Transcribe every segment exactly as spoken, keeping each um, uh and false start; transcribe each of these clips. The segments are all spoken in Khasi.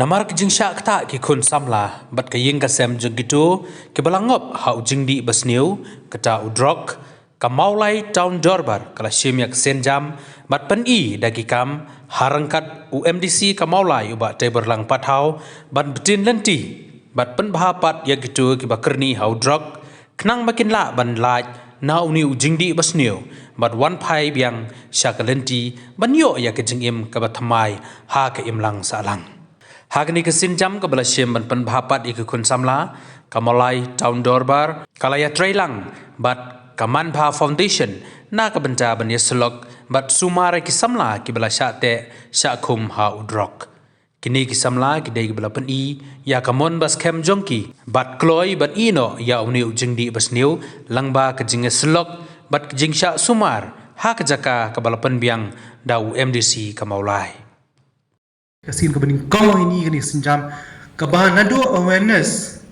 Namar ka jingshah ktah ki khun samla bad ka ïing ka sem jong kito kiba la ngop ha u jingdih basniew, kata u drok, ka Mawlai Town Dorbar ka la shim ïa ka sienjam bad pyni da ki kam ha ryngkat u M D C ka Mawlai u Bah Teiborlang Pathaw ban btin lynti bad pynbha pat ïa kito kiba kyrni ha u drok, khnang ba kin lah ban lait na une u jingdih basniew bad wan phai biang sha ka lynti ban ïoh ïa ka jingim kaba thymmai ha ka imlang sahlang. Ha kane ka sienjam kaba la shim ban pynbha pat ïa ki khun samla, ka Mawlai Town Dorbar ka la ïatreilang bad ka Manbha Foundation na ka bynta ban ïasyllok bad sumar ïa ki samla kiba la shah teh shah khum ha u drok. Kine ki samla ki dei kiba la pyni ïa ka mon ba skhem jong ki bad kloi ban ïehnoh ïa une u jingdih basniew lyngba ka jingïasyllok bad ka jingshah sumar ha ka jaka kaba la pynbiang da u M D C ka Mawlai. Ka sien kaba nyngkong ïa kane ka sienjam kaba naduh awareness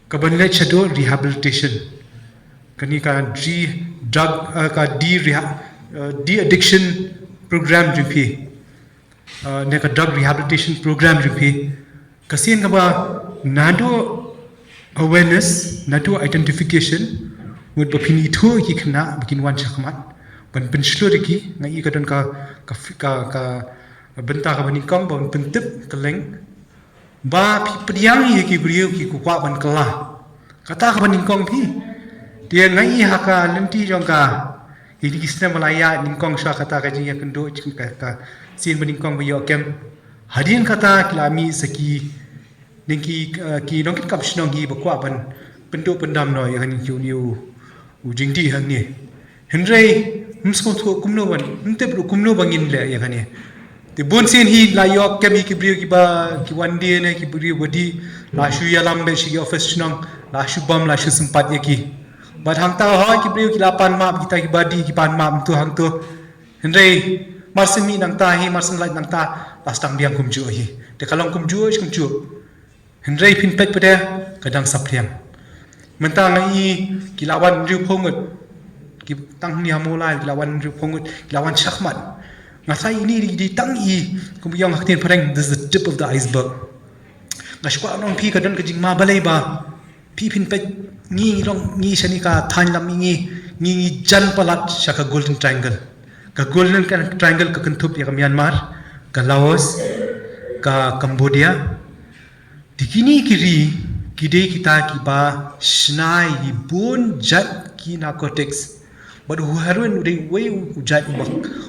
kaba leit shaduh rehabilitation. Kane ka de drug, eh, ka de reha-, eh, de addiction program jong phi. Eh, ne ka drug rehabilitation program jong phi. Ka sien kaba naduh awareness, naduh identification, mut ba phin ithuh ïa ki khynnah ba kin wan shakhmat ban pynshlur ïa ki, nga i ka don ka, ka, ka, ka bynta kaba nyngkong ban pyntip kylleng ba phi pdiang ïa ki briew ki kwah ban kylla. Kata kaba nyngkong phi. Te nga i ha ka lynti jong ka, ïa ki snem ba la ïaid nyngkong sha kata ka jingïakynduh jong ka, ka sien ba nyngkong ba ïoh kem. Hadien kata ki la mih sa ki, ne ki, eh, ki nongkitkam shnong hi ba kwah ban pynduh pyndam noh ïa kane, ïa une u jingdih hangne. Hynrei ym sngewthuh kumno ban, ym tip ruh kumno ba ngin leh ïa kane. Te bun sien hi la ïoh kem ïa ki briew kiba ki wan die ne ki briew ba dih, la shu ïalam beit sha ki office shnong, la shu bam, la shu sympat ïa ki. Bad hangta hoi ki briew ki la pan map, kita kiba dih ki pan map hangto hangto. Hynrei mar shu mih nangta hi, mar shu lait nangta, la sdang biang kumjuh hi. Te ka long kumjuh kumjuh. Hynrei phin peit pat de ka dang saphriang. Mynta nga i ki la wan hynriewphew ngut. Ki tang hangne ha Mawlai ki la wan hynriewphew ngut, ki la wan shakhmat. Nga sa ine i dei tang i, kumba ong ha ka ktien phareng, this is the tip of the iceberg. Nga shu kwah ban ong phi ka don ka jingma balei ba phi phin peit ngi, ngi long ngi shane ka thaiñ lam ngi, ngi, ngi jan palat sha ka Golden Triangle. Ka Golden Triangle ka kynthup ïa ka Myanmar, ka Laos, ka Cambodia. Te kine ki ri ki dei kita kiba shna ïa ki bun jait ki narcotics. Bad u heroin u dei uwei u jait uba,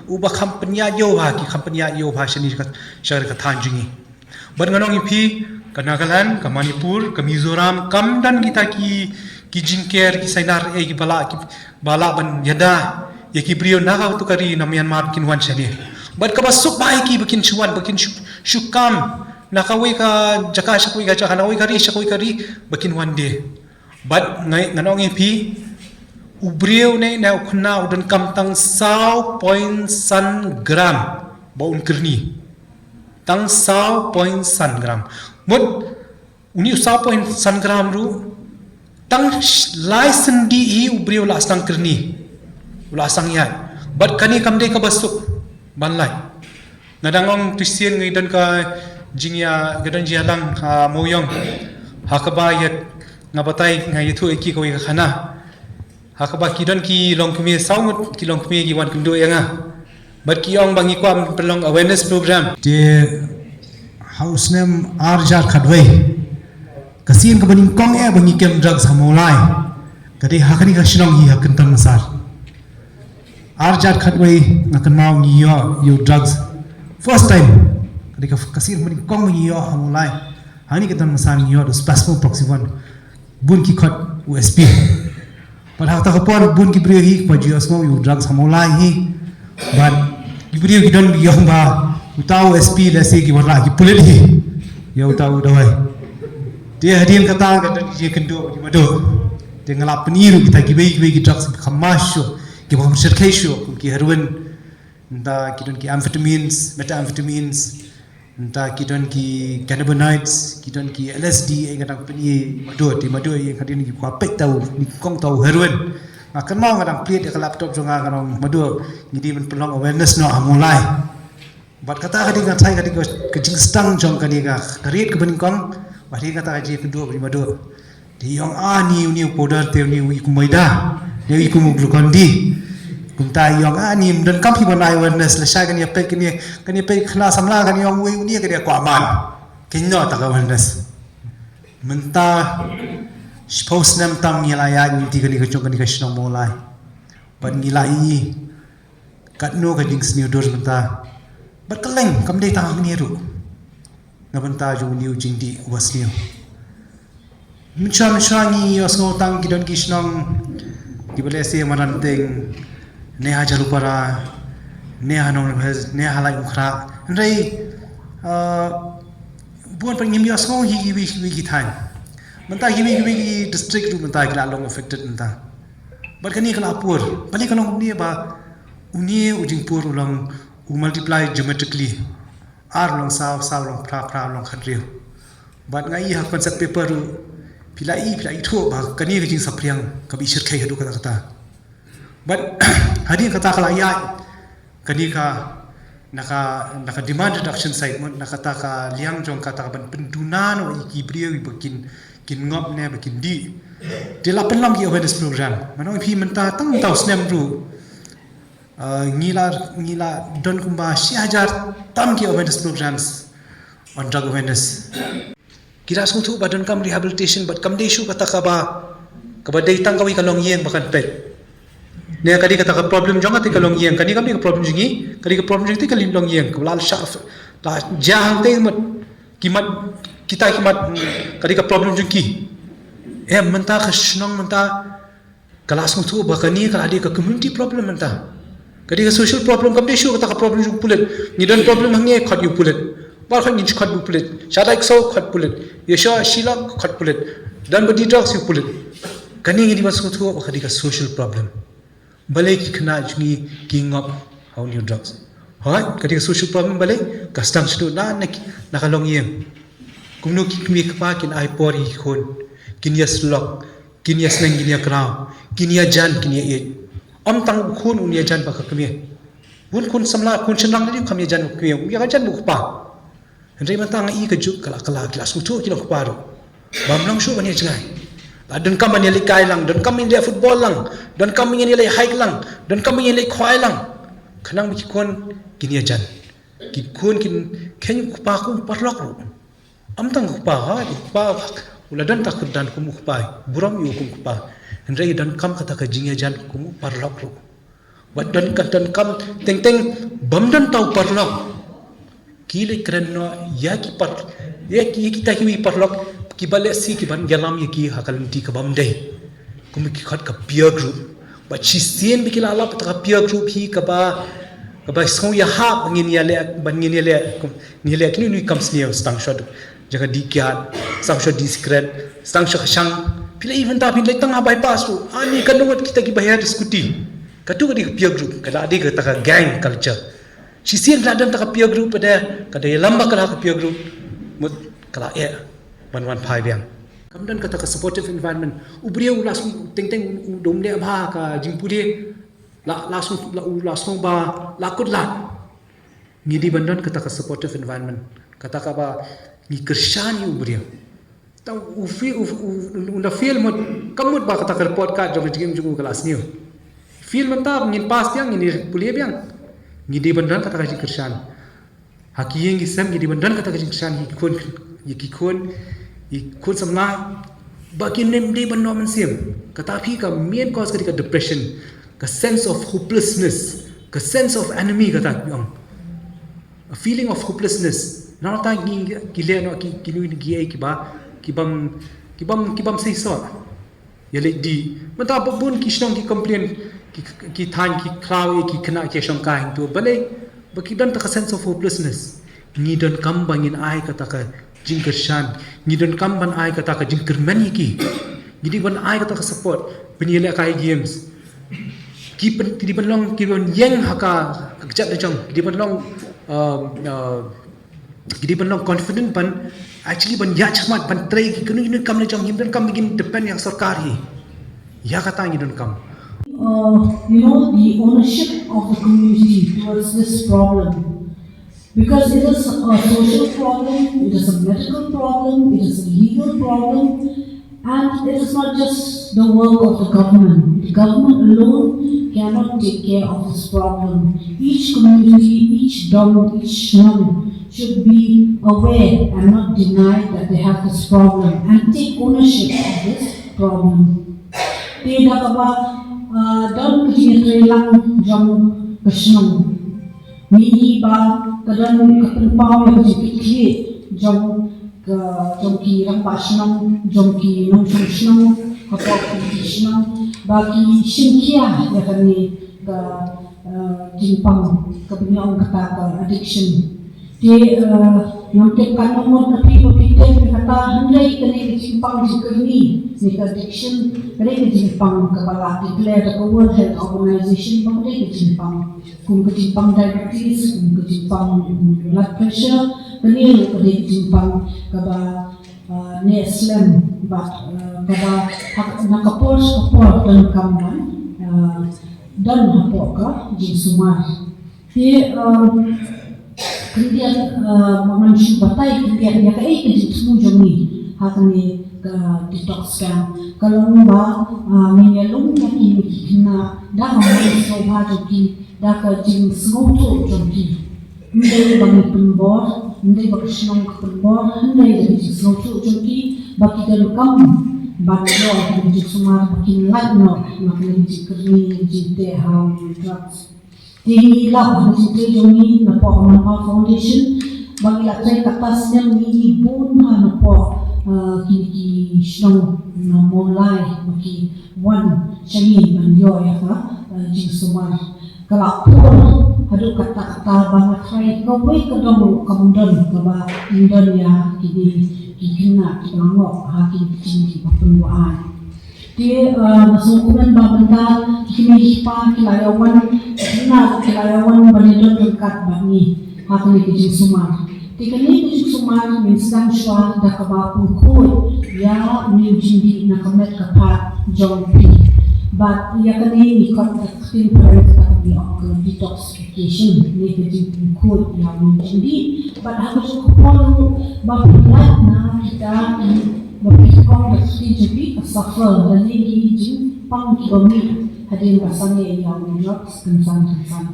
uba kham pynïaid ïa u bha, ki kham pynïaid ïa u bha shane sha ka, sha ka thaiñ jong ngi. Bad ngan ong ïa phi, ka Nagaland, ka Manipur, ka Mizoram, kam don kita ki, ki jingker, ki sainar eh kiba lah, kiba lah ban ïada ïa ki briew na katu ka ri na Myanmar ba kin wan shane. Bad kaba suk bha ïa ki ba kin shu wan, ba kin shu, shu kam na kawei ka jaka sha kawei ka jaka, na kawei ka ri sha kawei ka ri, ba kin wan die. Bad ngan, ngan ong ïa phi, u briew ne, ne u khynnah u donkam tang saw point san gram ba un kyrni. Tang saw point san gram. Mut, une u saw point san gram ruh, tang sh-, lai snem hi u briew u la sdang kyrni. U la sdang ïaid. Bad kane kam dei kaba suk ban lait. Nga dang ong tu sien ngi don ka jingïa, ka don jingïalang ha Mawïong. Ha kaba ïa nga batai nga ïathuh ïa ki kawei ka khana. Ha kaba ki don ki longkmie saw ngut, ki longkmie ki wan kynduh ïa nga. Bad ki ong ba ngi kwah pynlong awareness program. Te ha u snem ar hajar khatwei, ka sien kaba nyngkong eh ba ngi kem drugs ha Mawlai ka dei ha kane ka shnong hi ha Kynton Massar. Ar hajar khatwei nga kynmaw ngi ïoh ïa u drugs first time. Ka dei ka, ka sien kaba nyngkong ba ngi ïoh ha Mawlai. Hangne Kynton Massar ngi ïoh da u Spasmo Proxy One. Bun ki khot u S P. Bad ha kata ka por bun ki briew hi kiba ju ïohsngew ïa u drugs ha Mawlai hi. Bad ki briew ki don ki ong ba uta u S P lehse ki wanrah ki pulit hi ïa uta u dawai. Te hadien kata ka don ki jingkynduh ki madu. Te nga la pyni ruh kita kiwei kiwei ki drugs kiba kham mash shuh, kiba kham shyrkhei shuh, kum ki heroin, nda ki don ki amphetamines, methamphetamines, nda ki don ki cannabinoids, ki don ki L S D, eh, nga dang pyni madu, te madu ïa ka dei ngi kwah peit ta u, nyngkong ta u heroin. Nga kynmaw nga dang plied ïa ka laptop jong nga, nga ong madu, ngi dei ban pynlong awareness noh ha Mawlai. Bad kata ka dei ka thai ka dei ka jingsdang jong kane ka rit kaba nyngkong. Bad hi kata ka jingkynduh ba ma duh. Te ïong ani uni u powder te uni u iku maida. Te u iku Glucon-D. Kumta ïong ani ym donkam phi ban ai awareness lashai kane peit kane kane peit khana samla kane ïong wei uni kane kwa man. Kino ta ka awareness. Mynta shiphew snem tam ngi la ïa ngi ti kane ka jong kane ka shnong Mawlai. Bad ngi la i katno ka jingsniew dur mynta. Bad ka leng kam dei tang hangne ruh. Na bynta jong u jingdih uba sniew. Mynshuwa mynshuwa ngi ïohsngew tang ki don ki shnong kiba lehse Madanting ne ha Jhalupara ne ha Nongrepher ne ha Laitumkhrah. Hynrei bun pat ngim ïohsngew hi kiwei kiwei ki thaiñ. Mynta kiwei kiwei ki district ruh mynta ki la long affected mynta. Bad kane ka la pur. Balei ka long kumne ba une u jingpur u long u multiply geometrically. Ar u long saw, saw u long phra, phra u long khatriew. Bad nga i ha concept paper ruh phi la i phi la ithuh ba kane ka jingsaphriang kaba i shyrkhei haduh katta katta. Bad hadien kata ka la ïaid kane ka na ka na ka demand reduction side mut na kata ka liang jong kata ka ban pynduna noh ïa ki briew ba kin kin ngop ne ba kin dih. Te la pynlong ki awareness program. Mano phi mynta tang mynta u snem ruh. Ngi la ngi la don kumba shi hajar tam ki awareness programs on drug awareness. Ki la sngewthuh ba donkam rehabilitation bad kam dei shuh kata kaba kaba dei tang kawei ka longïing ba kan peit. Ne ka dei kata ka problem jong kata ka longïing, ka dei kam dei ka problem jong ngi, ka dei ka problem jong kata ka longïing, ka la shah la jia hangtei mut ki mat kita ki mat ka dei ka problem jong ki. Em mynta ka shnong mynta Ka la sngewthuh ba kane ka la dei ka community problem mynta. Ka dei ka social problem kam dei shuh kata ka problem jong u pulit. Ngi don problem hangne khot ïa u pulit. Baroh khot ngin khot ïa u pulit. Sha dei kso khot pulit. Ïa sha shilak khot pulit. Don ba dih drugs ïa u pulit. Kane ngi dei ban sngewthuh ba ka dei ka social problem. Balei ki khynnah jong ngi ki ngop ha u new drugs. Hooid ka dei ka social problem balei ka sdang shuh na na ka longïing. Kumno ki kmie kpa kin ai por ïa ki khun. Kin ïa slok. Kin ïa sneng kin ïa kraw, kin ïa jan kin ïa ïeit. Ym tang u khun un ïa jan bad ka kmie. Bun khun samla khun shynrang lei kam ïa jan bad ka kmie, u ïa jan bad u kpa. Hynrei mynta nga i ka juk ka la ka la ki la sngewthuh ki long kpa ruh. Bym long shuh ban ïa jngai. La donkam ban ïa leit kai lang, donkam ban ïa leit football lang, donkam ban ïa leit hike lang, donkam ban ïa leit khwai lang. Khnang ba ki khun kin ïa jan. Ki khun kin kheiñ u kpa kum paralok ruh. Ym tang u kpa ha, u kpa u la don ta kyrdan kum u kpa, burom ïa u kum u kpa. Hynrei donkam kata ka jingïajan kum u paralok ruh. Bad don ka donkam teng teng bym don ta u paralok. Ki leit kren noh ïa ki par ïa ki ïa kita kiwei paralok kiba lehse ki ban ïalam ïa ki ha ka lynti ka bym dei. Kum ki khot ka peer group. Bad shisien ba ki la lap ta ka peer group hi kaba kaba sngew ïahap ngin ïaleh ban ngin ïaleh ngin ïaleh kine nui kam sniew stang shot jaka dih kiad stang shot dih sikret stang shot shang phi la even ta phi la tang ha bypass tu ani ka nungut kita ki bahaya di skuti katu ka dih ka peer group ka la dih ka ta ka gang culture. Shisien la don ta ka peer group pada ka dei lamba ka la ka peer group mut ka la eh ban wan phai biang. Kam don kata ka supportive environment. U briew u la sngewthuh teng teng u dom leh bha ka jingpule. La la sngewthuh la u la sngewthuh ba la kut lad. Ngi dei ban don kata ka supportive environment. Kata kaba ngi kyrshan ïa u briew. Tang u feel u u u da feel mut kam mut ba kata ka report card jong ka jingim jong u ka la sniew. Feel mynta ngin pass biang ngin pule biang. Ngi dei ban don kata ka jingkyrshan. Ha ki ïing ki sem ki dei ban don kata ka jingkyrshan ïa ki khun ïa ki khun ïa ki khun samla ba kin ym dei ban ym mynsiem. Kata phi ka main cause ka dei ka depression, ka sense of hopelessness, ka sense of enemy kata ki ong. A feeling of hopelessness. Nangta ki ki leh noh ki ki nui ki ei kiba kibym kibym kibym seisoh. Ïa leit dih mynta ba bun ki shnong ki complain ki ki than ki khlaw ïa ki khynnah ki shongkai hangto balei ba ki don ta ka sense of hopelessness. Ngi donkam ba ngin ai kata ka jingkyrshan ngi donkam ban ai kata ka jingkyrmen ïa ki. Ngi dei ban ai kata ka support ban ïalehkai games. Ki pen ki dei ban long ki ban ïeng ha ka kjat da jong ki dei ban long Ki dei ban long confident ban actually ban ïaid shakhmat ban trei ki kano kano kam lajong ngim donkam ban depend ïa ka sorkar hi. Ïa kata ngi donkam. Uh, you know, the ownership of the community towards this problem Because it is a social problem, it is a medical problem, it is a legal problem, and it is not just the work of the government. The government alone cannot take care of this problem. Each community, each dong, each shnong should be aware and not deny that they have this problem and take ownership of this problem. Te da kaba, ah, don ka jingïatreilang jong ka shnong. Ngi i ba ka don ka pynpaw ïa ka jingkitkhlieh jong ka, jong ki rangbah shnong, jong ki nongshong shnong, hapoh ki shnong, ba ki shimkhia ïa kane ka, eh, jingpang kaba ngi ong kata ka addiction. Te, eh, ngam tip katno ngut na phi ba phi tip ïa kata, hynrei kane ka jingpang jingkyrni ne ka addiction, kane ka jingpang kaba la declare da ka World Health Organization ba kane ka jingpang. Kum ka jingpang diabetes, kum ka jingpang, mm, blood pressure, kane ruh ka dei ka jingpang kaba, ah, neh slem bad, ah, kaba ha, na ka por sha ka por donkam ban, ah, don hapoh ka jingsumar. Te, ah, khyndiat, ah, ba ngan shu batai khyndiat ïa kaei ka jingthmu jong ngi ha kane ka detox camp. Ka long ba, ah, ngin ïalum ïa ki, ki khynnah da ka mon sngewbha jong ki, da ka jingsngewthuh jong ki. Ym dei ba ngi pynbor, ym dei ba ka shnong ka pynbor, hynrei da ka jingsngewthuh jong ki ba ki donkam ban ïoh ïa ka jingsumar ba kin lait noh na ka jingkyrni jingteh ha drugs. Te ngi la ha ka jingtrei jong ngi napoh Amanpa Foundation ba ngi la trei kata snem ngi bun ha napoh, eh, kine ki shnong na Mawlai ba ki wan sha ngi ban ïoh ïa ka, eh, jingsumar. Ka la pur haduh katta katta ba nga tharai kawei ka dong ruh kam don kaba ym don ïa kine ki khynnah kiba la ngop ha kine ki jingdih ba pynduh ai. Te, eh, nga sngewkmen ba mynta ki kmie ki kpa ki la ïa wan, ki khynnah ki la ïa wan ban ïadon ryngkat bad ngi ha kane ka jingsumar. Te kane ka jingsumar ngin sdang shuwa da kaba pynkhuid ïa une u jingdih na ka met ka phad jong phi. Bad ïa kane ngi khot ka ktien phareng kata ka ngi ong ka detoxification, ne ka jingpynkhuid ïa une u jingdih. Bad ha kajuh ka por ruh ba phi lait na kita ki, ba phi kong da ka ktien jong phi ka suffer lane ki jingpang kiba mih hadien ba sangeh ïa une u drugs kynsan kynsan.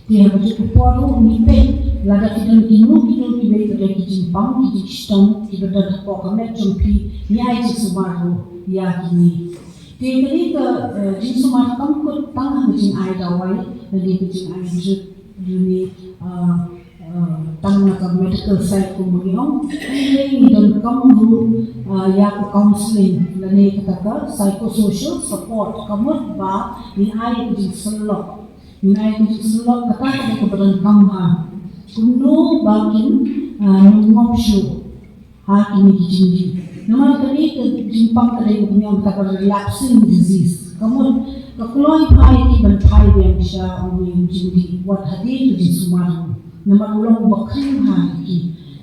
Te ha kajuh ka por ruh ngi peit lada ki don kino kino kiwei pat ki jingpang ki jingshitom kiba don hapoh ka met jong phi, ngi ai jingsumar ruh ïa kine. Te kane ka, eh, jingsumar kam kut tang ha ka jingai dawai lane ka jingai drug lane, eh, eh, tang na ka medical side kum ba ngi ong. Hynrei ngi donkam ruh, eh, ïa ka counselling lane kata ka psychosocial support, ka mut ba ngi ai ka jingsyllok. Ngi ai ka jingsyllok kata ka dei kaba donkam ha kumno ba kin, ah, nym ngop shuh ha kine ki jingdih. Namar kane ka jingpang ka dei kaba ngi ong kata ka relapsing disease. Ka mut ka kloi phai ki ban phai biang sha une u jingdih wat hadien ka jingsumar. Namar u long ba khring ha ki.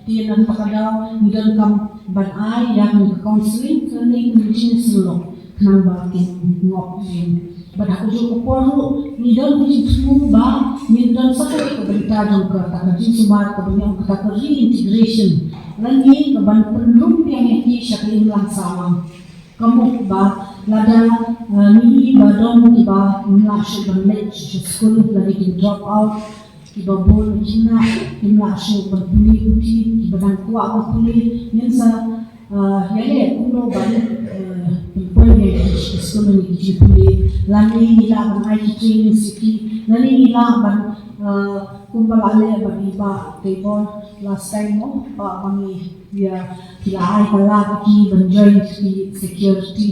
Te na kata ka daw ngi donkam ban ai ïa kane ka counselling, kane ka jingsyllok khnang ba kin ngop biang. Bad ha kajuh ka por ruh ngi don ka jingthmu ba ngin don sa kawei ka bynta jong kata ka jingsumar kaba ngi ong kata ka reintegration lane ka ban pynrung biang ïa ki sha ka imlang sahlang. Ka mut ba lada, eh, ngi ba don kiba ym lah shuh ban leit sha skul lane ki drop out, kiba bun ki khynnah kim lah shuh ban pule puthi, kiba dang kwah ban pule, ngin sa, ah, ïaleh kumno ban, eh, pynpoi ïa ki sha skul ne ki jingpule, lane ngi lah ban ai ki training sha ki, lane ngi lah ban, ah, kumba la leh bad i Bah Teibor last time mo, ba ma ngi ïa ki la ai ka lad ïa ki ban join ki security,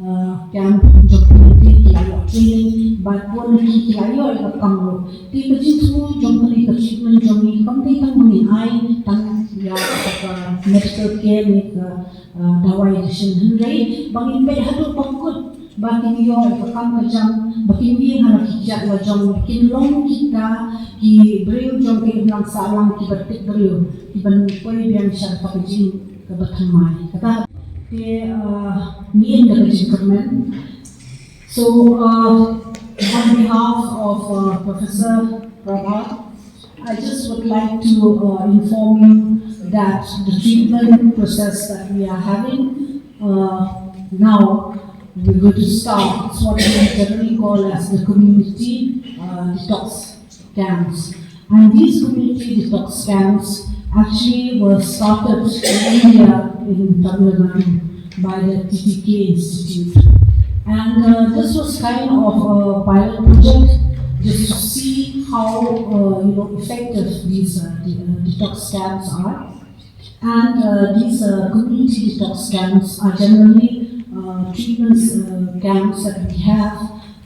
ah, camp jong phi, ki la ïoh training bad bun ki, ki la ïoh ïa ka kam ruh. Te ka jingthmu jong kane ka treatment jong ngi kam dei tang ba ngin ai tang ïa ka medical care ne ka, ah, dawai dashin, hynrei ba ngin peit haduh ba kut ba kin ïoh ïa ka kam ka jam, ba kin ïeng ha la ki kjat la jong, ba kin long kita ki briew jong ka imlang sahlang kiba tip briew, kiban poi biang sha kata ka jing kaba thymmai. Kata te, ah, ngin da ka jingkyrmen. So, uh, on behalf of, uh, Professor Prabha, I just would like to uh, inform you that the treatment process that we are having uh, now, we're going to start what we generally call as the community uh, detox camps. And these community detox camps actually were started in India, in Tamil Nadu, by the T T K Institute. And uh, this was kind of a pilot project just to see how uh, you know effective these uh, de- uh, detox camps are. And uh, these uh, community detox camps are generally uh, treatments uh, camps that we have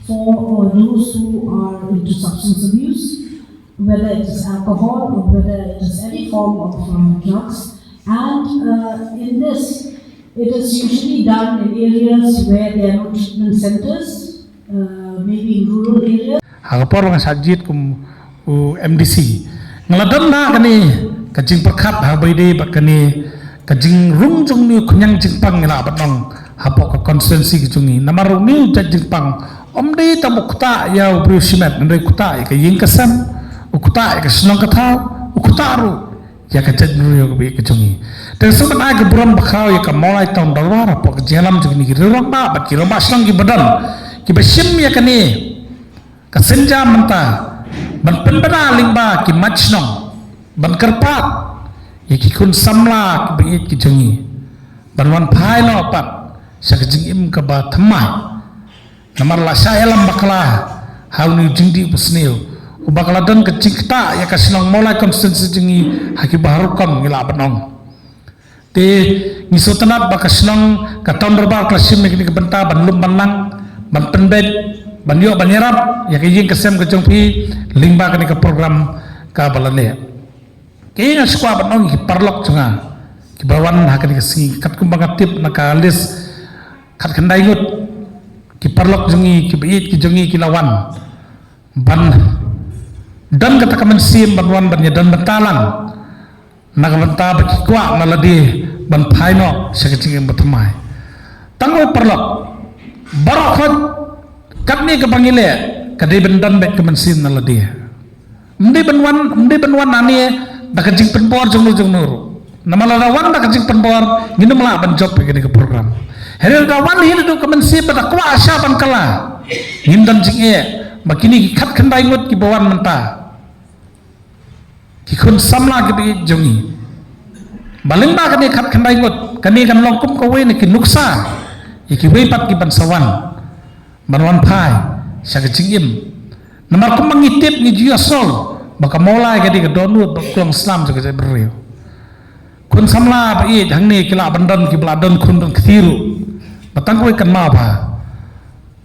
for uh, those who are into substance abuse, whether it is alcohol or whether it is any form of uh, drugs. And uh, in this, it is usually done in areas where there are no treatment centers, uh, maybe in rural areas. Ha ka por nga shah jied kum u M D C, nga la don na kane ka jingpyrkhat ha ba ïadei bad kane ka jingrung jong une u khñiang jingpang, ngi lah ban ong, hapoh ka constituency ka jong ngi. Namar une u jait jingpang um dei tang ba u ktah ïa u briew shimet, hynrei u ktah ïa ka ïing ka sem, u ktah ïa ka shnong ka thaw, u ktah ruh ïa ka jaitbynriew ka ba ïeit ka jong ngi. Te sngewbha ban ai ka burom bakhraw ïa ka Mawlai Town Dorbar hapoh ka jingïalam jong kine ki rangbah bad ki rangbah shnong kiba don, kiba shim ïa kane ka sienjam mynta ban pynbna lyngba ki mat shnong, ban kyrpad ïa ki khun samla ki ba ïeit ki jong ngi ban wan phai noh pat sha ka jingim kaba thymmai. Namar la shah ïalam bakla ha une u jingdih basniew, uba ka la don ka jingktah ïa ka shnong Mawlai constituency jong ngi ha kiba ha rukom, ngi lah ban ong. Te ngi sngewtynnat ba ka shnong, ka Town Dorbar ka la shim ïa kane ka bynta ban lum ban lang, ban pynbeit, ban ïoh ban ïarap ïa ka ïing ka sem ka jong phi lyngba kane ka program kaba la leh. Ki, nga sngewkwah ban ong ïa ki paralok jong nga kiba wan ha kane ka sngi, katkum ba nga tip na ka list khatkhyndai ngut ki paralok jong ngi ki ba ïeit ki jong ngi ki la wan ban don kata ka mynsiem ban wan ban ïadon bynta lang na ka bynta ba ki kwah na lade ban phai noh sha ka jingim bathymmai. Tang kawei paralok, baroh khoit katne kaba ngi leh ka dei ban don beit ka mynsiem na lade. Ym dei ban wan, ym dei ban wan nangne da ka jingpynbor jong no jong no ruh. Namar lada wan da ka jingpynbor, ngin ym lah ban jop ïa kane ka program. Hynrei lada wan hi naduh ka mynsiem ba da kwah shah ban kylla, ngin don jingeh ba kine ki khatkhyndai ngut kiba wan mynta, ki khun samla ki ba ïeit jong ngi, ba lyngba kane khatkhyndai ngut, kane kan long kum kawei na ki nuksa ïa kiwei pat ki ban sa wan, ban wan phai sha ka jingim. Namar kumba ngi tip, ngi ju ïohsngew ba ka Mawlai ka dei ka dohnud bad ka long slam jong ka jaitbynriew. Khun samla ba ïeit hangne ki lah ban don, kiba lah don khun don kti ruh, ba tang kawei kynmaw ba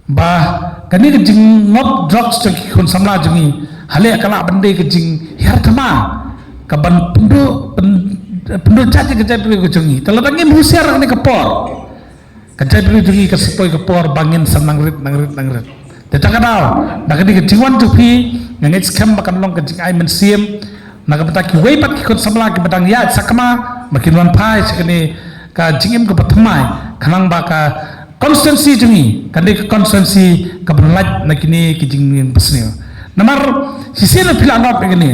ba kane ka jingngop drugs jong ki khun samla jong ngi, haleh ka lah ban dei ka jinghiar thma ka ban pynduh, pyn-, pynduh jait ïa ka jaitbynriew ka jong ngi. Te lada ngim husiar ha kane ka por, ka jaitbynriew jong ngi kan sa poi ka por ba ngin sa nang rit, nang rit, nang rit. Te ta ka daw, da kane ka jingwan jong phi, nga ngeit skhem ba kan long ka jingai mynsiem na ka bynta kiwei pat ki khun samla kiba dang ïaid sakma ba kin wan phai sha kane ka jingim kaba thymmai, khnang ba ka constituency jong ngi kan dei ka constituency kaban lait na kine ki jingim basniew. Namar shisien phi la ngop ïa kane,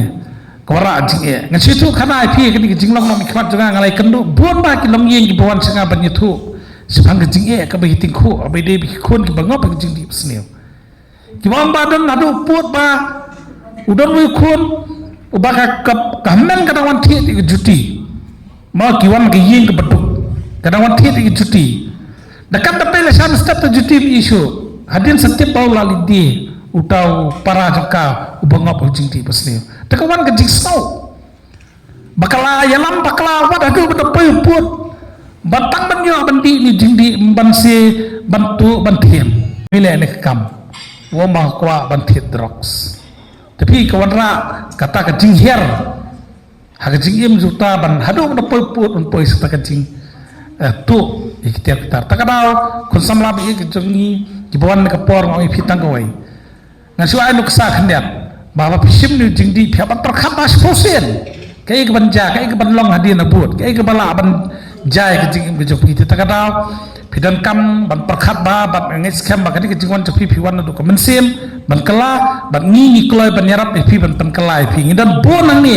ka wanrah jingeh. Ngan shu ïathuh khana ïa phi, kane ka jinglong nongmihkhmat jong nga, nga la ïakynduh bun ba ki longïing kiba wan sha nga ban ïathuh shaphang ka jingeh kaba ki tyngkhuh, kaba ïadei bad ki khun kiba ngop ïa ka jingdih basniew. Kiba ong ba don haduh u pud ba u don uwei u khun uba ka, ka, ka hynmen ka dang wan thied ïa ka juti. Mo, ki wan ka ïing kaba duk, ka dang wan thied ïa ka juti. Da kat da pei la shan step ta juti ym issue. Hadien sa tip ba u la leit die uta u para jong ka uba ngop ïa ka jingdih basniew. Te ka wan ka jingsngew ba ka la ïalam bakla wat haduh ban da poi u pud ba tang ban ïoh ban dih ne jingdih, ban se, ban tuh, ban thiem. Ngi leh ne ka kam, u ong ba u kwah ban thied drugs. Te phi, ka wanrah kata ka jinghiar ha ka jingim jong uta ban haduh ban da poi u pud, ban poi sa ta ka jing, eh, tuh ïa ki tiar ki tar. Ta ka daw, khun samla ba ïeit ki jong ngi kiba wan ha kane ka por, nga ong ïa phi tang kawei. Ngan shu ai nuksa khyndiat ba, ba phi shim ïa une u jingdih, phi hap ban pyrkhat ba shiphew sien kaei kaban jia, kaei kaban long hadien habud, kaei kaba lah ban jia ïa ka jingim ka jong phi. Te ta ka daw, Phi donkam ban pyrkhat bha, ban ngeit skhem ba kane ka jingwan jong phi, phi wan naduh ka mynsiem ban kylla, bad ngi ngi kloi ban ïarap ïa phi, ban pynkylla ïa phi. Ngi don bun hangne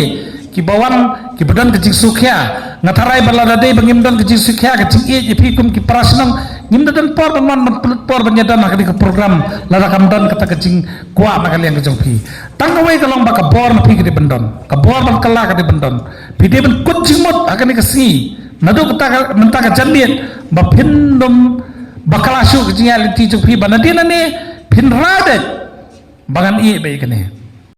kiba wan kiba don ka jingsngewkhia. Nga tharai ba lada dei ba ngim don ka jingsngewkhia, ka jingïeit ïa phi kum ki para shnong, ngim da don por ban wan, ban pynlut por ban ïadon ha kane ka program lada kam don kata ka jingkwah na ka liang ka jong phi. Tang kawei ka long ba ka bor na phi ka dei ban don, ka bor ban kylla ka dei ban don. Phi dei ban kut jingmut ha kane ka sngi, naduh kata ka, mynta ka janmiet, ba phin ym bakla shuh ka jingïaid lynti jong phi, ba nadien nangne phin rai beit ba ngan ïeh beit ïa kane.